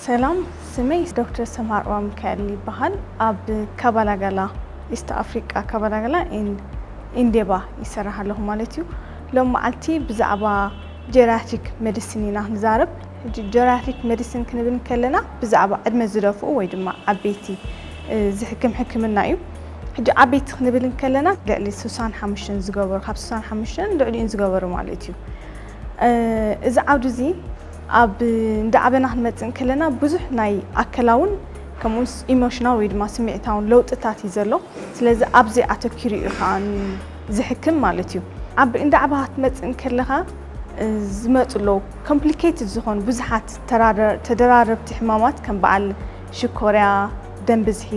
ሰላም፣ ስመይ ዶክተር ሰምሃር ሚካኤል ይበሃል። ኣብ ካባላጋላ፣ ኢስት ኣፍሪቃ ካባላጋላ ኢን-፣ ኢንዴባ ይሰርሕ ኣለኹ ማለት እዩ። ሎም መዓልቲ ብዛዕባ ጀራትሪክ ሜዲሲን ኢና ክንዛረብ። ሕጂ ጀራትሪክ ሜዲሲን ክንብል ከለና ብዛዕባ ዕድመ ዝደፍኡ ወይ ድማ ዓበይቲ፣ እ፣ ዝሕክም ሕክምና እዩ። ሕጂ ዓበይቲ ክንብል ከለና ልዕሊ ስሳን ሓሙሽተን ዝገበሩ፣ ካብ ስሳን ሓሙሽተን ልዕሊኡን ዝገበሩ ማለት እዩ። እ፣ እዚ ዓውዲ እዚ ኣብ እንዳ ዓበና ክንመጽእ ከለና ብዙሕ ናይ ኣካላውን ከምኡውን ኢሞሽናል ወይ ድማ ስምዒታውን ለውጥታት እዩ ዘሎ። ስለዚ ኣብዚ ኣተኪሩ እዩ ከዓ ዝሕክም ማለት እዩ። ኣብ እንዳ ዓባ ክትመጽእ ከለኻ፣ እ፣ ዝመጹ ኣለዉ ኮምፕሊኬትድ ዝኾኑ ብዙሓት ተራረ-፣ ተደራረብቲ ሕማማት ከም በዓል ሽኮርያ፣ ደም ብዝሒ፣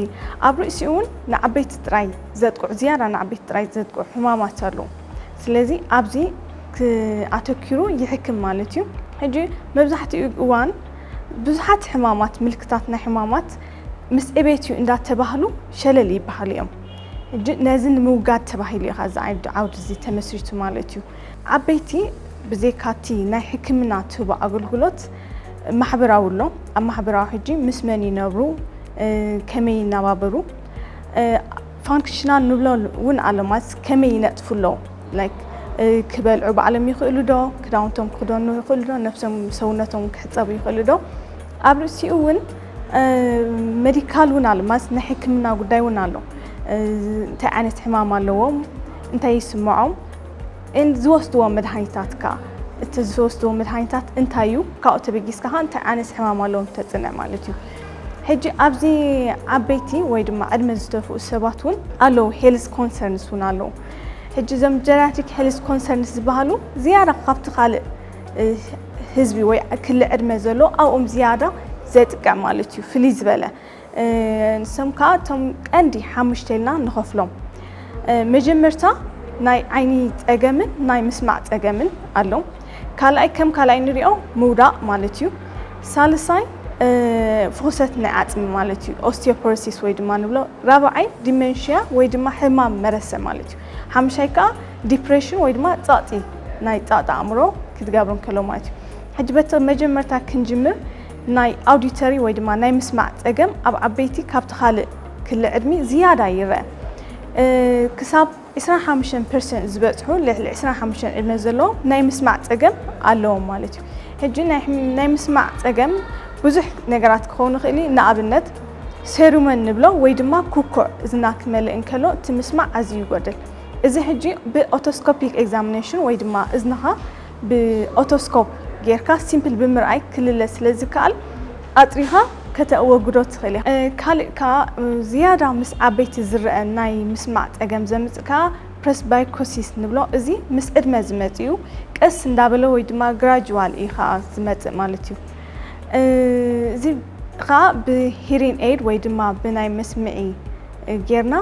ኣብ ርእሲኡ እውን ንዓበይቲ ጥራይ ዘጥቅዑ፣ ዝያዳ ንዓበይቲ ጥራይ ዘጥቅዑ ሕማማት ኣለዉ። ስለዚ ኣብዚ ክ-፣ ኣተኪሩ ይሕክም ማለት እዩ። ሕጂ መብዛሕትኡ እዋን ብዙሓት ሕማማት፣ ምልክታት ናይ ሕማማት ምስ ዕቤት እዩ እንዳተባህሉ ሸለል ይበሃሉ እዮም። ሕጂ ነዚ ንምውጋድ ተባሂሉ እዩ ኸዚ ዓውዲ፣ ዓውዲ እዚ ተመስሪቱ ማለት እዩ። ዓበይቲ ብዘይካቲ ናይ ሕክምና ትህቦ ኣገልግሎት ማሕበራዊ ኣሎ። ኣብ ማሕበራዊ ሕጂ ምስ መን ይነብሩ፣ እ፣ ከመይ ይነባበሩ፣ እ፣ ፋንክሽናል ንብሎ እውን ኣሎ፣ ማለት ከመይ ይነጥፉ ኣለዉ። ላይክ፣ እ፣ ክበልዑ ባዕሎም ይኽእሉ ዶ? ክዳውንቶም ክኽደኑ ይኽእሉ ዶ? ነብሶም፣ ሰውነቶም ክሕጸቡ ይኽእሉ ዶ? ኣብ ርእሲኡ እውን፣ እ፣ ሜዲካል እውን ኣሎ፣ ማለት ናይ ሕክምና ጉዳይ እውን ኣሎ። እ፣ እንታይ ዓይነት ሕማም ኣለዎም? እንታይ ይስምዖም? ኤን ዝወስድዎ መድሃኒታት ከኣ፣ እቲ ዝወስድዎ መድሃኒታት እንታይ እዩ? ካብኡ ተበጊስካ ከኣ እንታይ ዓይነት ሕማም ኣለዎም ተጽንዕ ማለት እዩ። ሕጂ ኣብዚ ዓበይቲ ወይ ድማ ዕድመ ዝደፍኡ ሰባት እውን ኣለዉ፣ ሄልዝ ኮንሰርንስ እውን ኣለዉ። ሕጂ እዞም ጀራትሪክ ሄልዝ ኮንሰርንስ ዝበሃሉ ዝያዳ ካብቲ ካልእ፣ እ፣ ህዝቢ ወይ ክሊ ዕድመ ዘሎ ኣብኦም ዝያዳ ዘጥቅዕ ማለት እዩ፣ ፍልይ ዝበለ። እ፣ ንሶም ከኣ እቶም ቀንዲ ሓሙሽተ ኢልና ንኸፍሎም። እ፣ መጀመርታ ናይ ዓይኒ ጸገምን ናይ ምስማዕ ጸገምን ኣሎ። ካልኣይ፣ ከም ካልኣይ ንሪኦ ምውዳቕ ማለት እዩ። ሳልሳይ፣ እ፣ ፍኹሰት ናይ ዓጽሚ ማለት እዩ፣ ኦስቲዮፖሮሲስ ወይ ድማ ንብሎ። ራብዓይ፣ ዲመንሽያ ወይ ድማ ሕማም መረሰ ማለት እዩ። ሓሙሻይ ከኣ ዲፕሬሽን ወይ ድማ ጸቕጢ፣ ናይ ጸቕጢ ኣእምሮ ክትገብሩ እንከሎ ማለት እዩ። ሕጂ በቲ መጀመርታ ክንጅምር፣ ናይ ኣውዲተሪ ወይ ድማ ናይ ምስማዕ ጸገም ኣብ ዓበይቲ ካብቲ ካልእ ክሊ ዕድሚ ዝያዳ ይረአ። እ፣ ክሳብ ዕስራን ሓሙሽተን ፐርሰንት ዝበጽሑ፣ ልዕሊ ዕስራን ሓሙሽተን ዕድመ ዘለዎም ናይ ምስማዕ ጸገም ኣለዎም ማለት እዩ። ሕጂ ናይ ሕም-፣ ናይ ምስማዕ ጸገም ብዙሕ ነገራት ክኸውን ይኽእል እዩ። ንኣብነት ሴሩመን ንብሎ ወይ ድማ ኩኩዕ እዝና ክመልእ እንከሎ እቲ ምስማዕ ኣዝዩ ይጎድል። እዚ ሕጂ ብኦቶስኮፒክ ኤግዛሚኔሽን ወይ ድማ እዝንኻ ብኦቶስኮፕ ጌርካ ሲምፕል ብምርኣይ ክልለ ስለ ዝከኣል ኣጥሪኻ ከተወግዶ ትኽእል ኢኻ። እ፣ ካልእ ከኣ፣ እ፣ ዝያዳ ምስ ዓበይቲ ዝረአ ናይ ምስማዕ ጸገም ዘምጽእ ከኣ ፕረስባይኮሲስ ንብሎ። እዚ ምስ ዕድመ ዝመጽእ እዩ። ቀስ እንዳበለ ወይ ድማ ግራጅዋል እዩ ከኣ ዝመጽእ ማለት እዩ። እ፣ እዚ ከኣ ብሂሪንግ ኤድ ወይ ድማ ብናይ መስምዒ ጌርና፣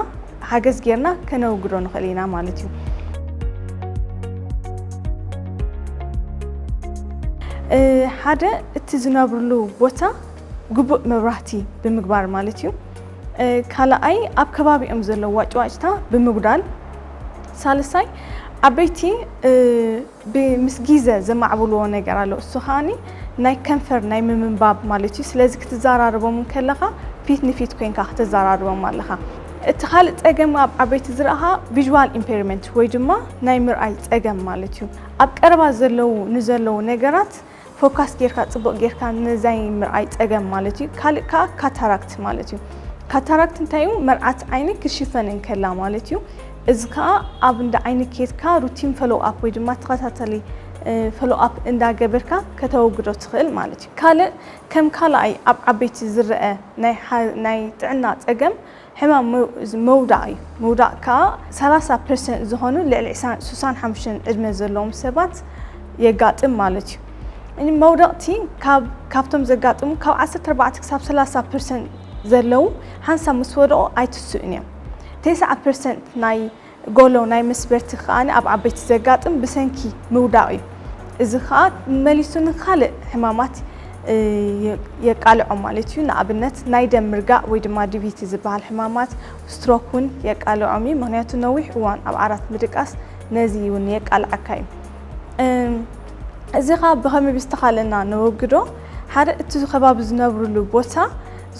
ሓገዝ ጌርና ከነውግዶ ንኽእል ኢና ማለት እዩ። እ፣ ሓደ፣ እቲ ዝነብርሉ ቦታ ግቡእ መብራህቲ ብምግባር ማለት እዩ። እ፣ ካልኣይ፣ ኣብ ከባቢኦም ዘለዉ ዋጭዋጭታ ብምጉዳል። ሳልሳይ፣ ዓበይቲ፣ እ፣ ብ-፣ ምስ ግዜ ዘማዕብልዎ ነገር ኣሎ። እሱ ከኣኒ ናይ ከንፈር ናይ ምምንባብ ማለት እዩ። ስለዚ ክትዘራረቦም እንከለኻ ፊት ንፊት ኮይንካ ክትዘራረቦም ኣለኻ። እቲ ካልእ ጸገም ኣብ ዓበይቲ ዝረኣኻ ቪዥዋል ኢምፔርመንት ወይ ድማ ናይ ምርኣይ ጸገም ማለት እዩ። ኣብ ቀረባ ዘለዉ፣ ንዘለዉ ነገራት ፎካስ ጌርካ፣ ጽቡቕ ጌርካ ነዛይ ምርኣይ ጸገም ማለት እዩ። ካልእ ከኣ ካታራክት ማለት እዩ። ካታራክት እንታይ እዩ? መርዓት ዓይኒ ክሽፈን እንከላ ማለት እዩ። እዚ ከኣ ኣብ እንዳ ዓይኒ ኬድካ ሩቲን ፎሎው ኣፕ ወይ ድማ ተኸታታሊ፣ እ፣ ፎሎው ኣፕ እንዳገበርካ ከተወግዶ ትኽእል ማለት እዩ። ካልእ ከም ካልኣይ ኣብ ዓበይቲ ዝረአ ናይ ሓ-፣ ናይ ጥዕና ጸገም ሕማም መው-፣ መውዳቕ እዩ። ምውዳቕ ከኣ ሰላሳ ፐርሰንት ዝኾኑ ልዕሊ ዕስራን፣ ስሳን ሓሙሽተን ዕድመ ዘለዎም ሰባት የጋጥም ማለት እዩ። እኒ መውደቕቲ ካብ፣ ካብቶም ዘጋጥሙ ካብ ዓሰርተ ኣርባዕተ ክሳብ ሰላሳ ፐርሰንት ዘለዉ ሓንሳብ ምስ ወደቑ ኣይትስኡን እዮም። ተስዓ ፐርሰንት ናይ ጎሎ ናይ መስበርቲ ከኣ ኣብ ዓበይቲ ዘጋጥም ብሰንኪ ምውዳቕ እዩ። እዚ ከኣ መሊሱ ንኻልእ ሕማማት፣ እ፣ የ-፣ የቃልዖም ማለት እዩ። ንኣብነት ናይ ደም ምርጋእ ወይ ድማ ዲቪቲ ዝበሃል ሕማማት፣ ስትሮክ እውን የቃልዖም እዩ። ምኽንያቱ ነዊሕ እዋን ኣብ ዓራት ምድቃስ ነዚ እውን የቃልዓካ እዩ። እም፣ እዚ ኸኣ ብኸመይ ብዝተኻለና ነወግዶ? ሓደ እቲ ከባቢ ዝነብርሉ ቦታ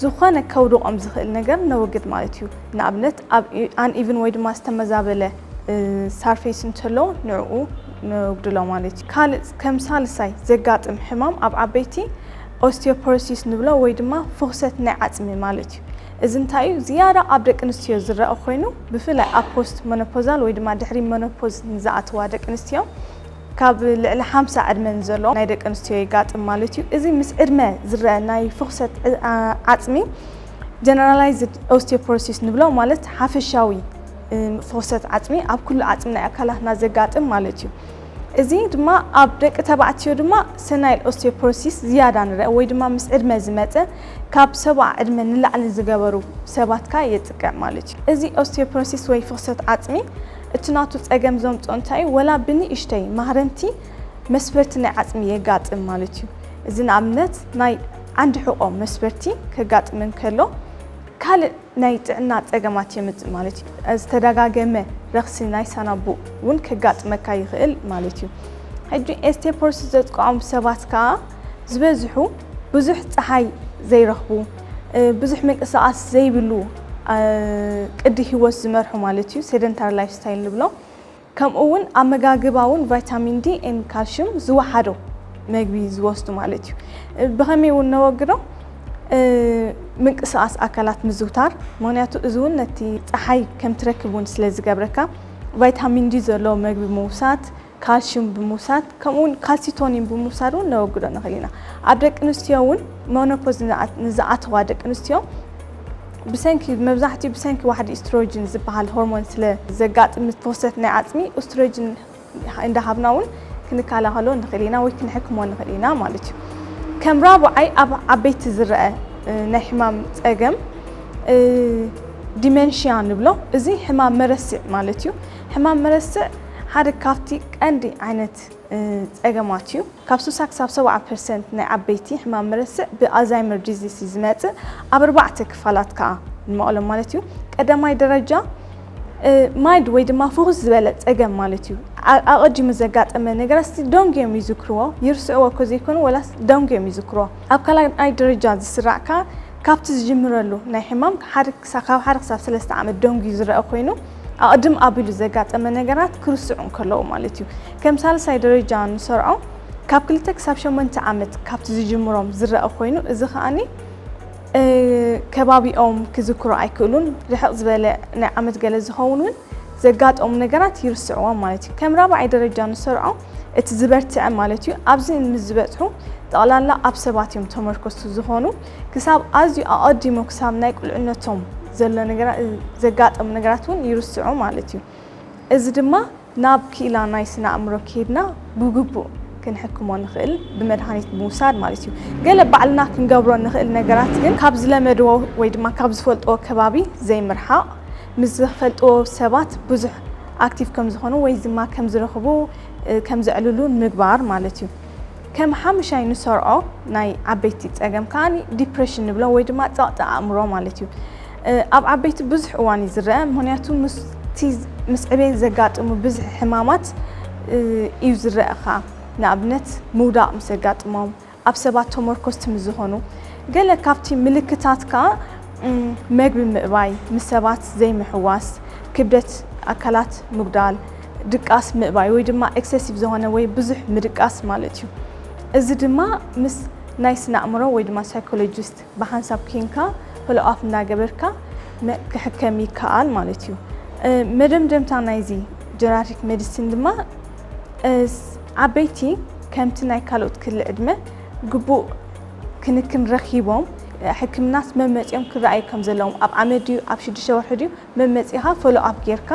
ዝኾነ ከውድቖም ዝኽእል ነገር ነወግድ ማለት እዩ። ንኣብነት ኣብ ኣን ኢቭን ወይ ድማ ዝተመዛበለ ሰርፌስ እንተሎ ንዕኡ ነወግድሎ ማለት እዩ። ካልእ ከም ሳልሳይ ዘጋጥም ሕማም ኣብ ዓበይቲ ኦስቲዮፖሮሲስ ንብሎ ወይ ድማ ፍኽሰት ናይ ዓጽሚ ማለት እዩ። እዚ እንታይ እዩ? ዝያዳ ኣብ ደቂ ኣንስትዮ ዝረአ ኮይኑ ብፍላይ ኣብ ፖስት መኖፖዛል ወይ ድማ ድሕሪ መኖፖዝ ንዝኣተዋ ደቂ ኣንስትዮ ካብ ልዕሊ ሓምሳ ዕድመ ንዘሎ ናይ ደቂ ኣንስትዮ የጋጥም ማለት እዩ። እዚ ምስ ዕድመ ዝረአ ናይ ፍኽሰት ዕ- ዓ- ዓጽሚ ጀነራላይዝድ ኦስቲዮፖሮሲስ ንብሎ ማለት ሓፈሻዊ እ፣ ፍኽሰት ዓጽሚ ኣብ ኩሉ ዓጽሚ ናይ ኣካላትና ዘጋጥም ማለት እዩ። እዚ ድማ ኣብ ደቂ ተባዕትዮ ድማ ሰናይል ኦስቲዮፖሮሲስ ዝያዳ ንረአ ወይ ድማ ምስ ዕድመ ዝመጸ ካብ ሰብዓ ዕድመ ንላዕሊ ዝገበሩ ሰባት ከኣ የጥቅዕ ማለት እዩ። እዚ ኦስቲዮፖሮሲስ ወይ ፍኽሰት ዓጽሚ እቲ ናቱ ጸገም ዘምጽኦ እንታይ እዩ? ወላ ብንእሽተይ ማህረምቲ መስበርቲ ናይ ዓጽሚ የጋጥም ማለት እዩ። እዚ ንኣብነት ናይ ዓንዲ ሕቖ መስበርቲ ከጋጥም እንከሎ ካልእ ናይ ጥዕና ጸገማት የምጽእ ማለት እዩ። ዝተደጋገመ ረኽሲ ናይ ሳናቡእ እውን ከጋጥመካ ይኽእል ማለት እዩ። ሕጂ ኦስቲዮፖሮሲስ ዘጥቅዖም ሰባት ከኣ ዝበዝሑ ብዙሕ ጸሓይ ዘይረኽቡ፣ እ፣ ብዙሕ ምንቅስቓስ ዘይብሉ፣ እ፣ ቅዲ ህይወት ዝመርሑ ማለት እዩ። ሴደንታሪ ላይፍ ስታይል ንብሎ። ከምኡ እውን ኣመጋግባ እውን ቫይታሚን ዲ ኤን ካልሽየም ዝወሓዶ መግቢ ዝወስዱ ማለት እዩ። ብኸመይ እውን ነወግዶ? እ፣ ምንቅስቓስ ኣካላት ምዝውታር፣ ምኽንያቱ እዚ እውን ነቲ ጸሓይ ከም ትረክብ እውን ስለ ዝገብረካ፣ ቫይታሚን ዲ ዘለዎ መግቢ ምውሳድ፣ ካልሽየም ብምውሳድ፣ ከምኡ እውን ካልሲቶኒን ብምውሳድ እውን ነወግዶ ንኽእል ኢና። ኣብ ደቂ ኣንስትዮ እውን ሞኖፖዝ ንዝኣ- ንዝኣተዋ ደቂ ኣንስትዮ ብሰንኪ መብዛሕትኡ ብሰንኪ ዋሕዲ ኢስትሮጅን ዝበሃል ሆርሞን ስለ ዘጋጥም ፍኽሰት ናይ ዓጽሚ ኢስትሮጅን እንዳሃብና እውን ክንከላኸሎ ንኽእል ኢና ወይ ክንሕክሞ ንኽእል ኢና ማለት እዩ። ከም ራብዓይ ኣብ ዓበይቲ ዝረአ እ፣ ናይ ሕማም ጸገም እ፣ ዲመንሽያ ንብሎ። እዚ ሕማም መረስዕ ማለት እዩ። ሕማም መረስዕ ሓደ ካብቲ ቀንዲ ዓይነት እ፣ ጸገማት እዩ። ካብ ስሳ ክሳብ ሰብዓ ፐርሰንት ናይ ዓበይቲ ሕማም መረስዕ ብኣልዛይመር ዲዚስ እዩ ዝመጽእ። ኣብ ኣርባዕተ ክፋላት ከኣ ንመቐሎም ማለት እዩ። ቀዳማይ ደረጃ እ፣ ማይልድ ወይ ድማ ፍኹስ ዝበለ ጸገም ማለት እዩ። ኣ- ኣቐዲሙ ዘጋጠመ ነገራት እስቲ ደንጉዮም ይዝክርዎ፣ ይርስዕዎ እኮ ዘይኮኑ ወላስ ደንጉዮም ይዝክርዎ። ኣብ ካልኣይ ደረጃ ዝስራዕ ከኣ ካብቲ ዝጅምረሉ ናይ ሕማም ሓደ ክሳ- ካብ ሓደ ክሳብ ሰለስተ ዓመት ደንጉዩ ዝረአ ኮይኑ ኣቐድም ኣቢሉ ዘጋጠመ ነገራት ክርስዑ እንከለዉ ማለት እዩ። ከም ሳልሳይ ደረጃ ንሰርዖ ካብ ክልተ ክሳብ ሸሞንተ ዓመት ካብቲ ዝጅምሮም ዝረአ ኮይኑ እዚ ከኣኒ እ፣ ከባቢኦም ክዝክሩ ኣይክእሉን። ርሕቕ ዝበለ ናይ ዓመት ገለ ዝኸውን እውን ዘጋጠሙ ነገራት ይርስዕዎም ማለት እዩ። ከም ራብዓይ ደረጃ ንሰርዖ እቲ ዝበርትዐ ማለት እዩ። ኣብዚ ምስ ዝበጽሑ ጠቕላላ ኣብ ሰባት እዮም ተመርኮስቲ ዝኾኑ። ክሳብ ኣዝዩ ኣቐዲሙ ክሳብ ናይ ቁልዕነቶም ዘሎ ነገራ- ዘጋጠሙ ነገራት እውን ይርስዑ ማለት እዩ። እዚ ድማ ናብ ክኢላ ናይ ስነ ኣእምሮ ከይድና ብግቡእ ክንሕክሞ ንኽእል ብመድሃኒት ብምውሳድ ማለት እዩ። ገለ ባዕልና ክንገብሮ ንኽእል ነገራት ግን ካብ ዝለመድዎ ወይ ድማ ካብ ዝፈልጥዎ ከባቢ ዘይምርሓቕ፣ ምስ ዝፈልጥዎ ሰባት ብዙሕ ኣክቲቭ ከም ዝኾኑ ወይ ድማ ከም ዝረኽቡ፣ እ፣ ከም ዘዕልሉ ምግባር ማለት እዩ። ከም ሓምሻይ ንሰርዖ ናይ ዓበይቲ ጸገም ከኣ ዲፕሬሽን ንብሎ ወይ ድማ ጸቕጢ ኣእምሮ ማለት እዩ። እ፣ ኣብ ዓበይቲ ብዙሕ እዋን እዩ ዝረአ፣ ምኽንያቱ ምስቲ ምስ ዕቤት ዘጋጥሙ ብዝሒ ሕማማት፣ እ፣ እዩ ዝረአ ከኣ። ንኣብነት ምውዳቕ ምስ ዘጋጥሞም፣ ኣብ ሰባት ተመርኮስቲ ምስ ዝኾኑ፣ ገለ ካብቲ ምልክታት ከኣ፣ እም፣ መግቢ ምእባይ፣ ምስ ሰባት ዘይምሕዋስ፣ ክብደት ኣካላት ምጉዳል፣ ድቃስ ምእባይ ወይ ድማ ኤክሰሲቭ ዝኾነ ወይ ብዙሕ ምድቃስ ማለት እዩ። እዚ ድማ ምስ ናይ ስነ ኣእምሮ ወይ ድማ ሳይኮሎጂስት ብሓንሳብ ኬንካ ፎሎ ኣፕ እናገበርካ መ- ክሕከም ይከኣል ማለት እዩ። እ፣ መደምደምታ ናይዚ ጀራትሪክ ሜዲሲን ድማ እ፣ ዓበይቲ ከምቲ ናይ ካልኦት ክሊ ዕድመ ግቡእ ክንክን ረኺቦም፣ ሕክምናስ መመፂኦም ክረኣዩ ከም ዘለዎም ኣብ ዓመት ድዩ ኣብ ሽዱሽተ ወርሒ ድዩ መመፂኻ ፎሎ ኣፕ ጌርካ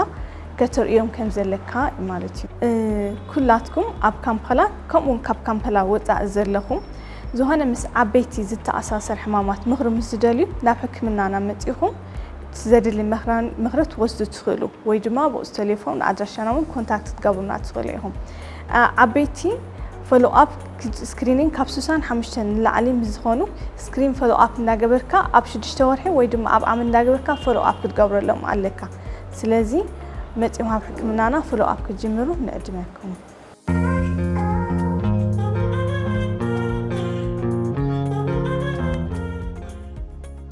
ከተርእዮም ከም ዘለካ ማለት እዩ። እ፣ ኩላትኩም ኣብ ካምፓላ ከምኡውን ካብ ካምፓላ ወፃኢ ዘለኹም ዝኾነ ምስ ዓበይቲ ዝተኣሳሰር ሕማማት ምኽሪ ምስ ዝደልዩ ናብ ሕክምናና መፂኹም ዘድሊ ምኽራን- ምኽሪ ትወስዱ ትኽእሉ ወይ ድማ ብቑፅ ቴሌፎን ኣድራሻና እውን ኮንታክት ክትገብሩና ትኽእሉ ኢኹም። ዓ- ዓበይቲ ፎሎ ኣፕ ስክሪኒንግ ካብ ስሳን ሓሙሽተን ንላዕሊ ምስ ዝኾኑ ስክሪን ፎሎ ኣፕ እንዳገበርካ ኣብ ሽዱሽተ ወርሒ ወይ ድማ ኣብ ዓመት እንዳገበርካ ፎሎ ኣፕ ክትገብረሎም ኣለካ። ስለዚ መፂኦም ኣብ ሕክምናና ፎሎ ኣፕ ክጅምሩ ንዕድመኩም።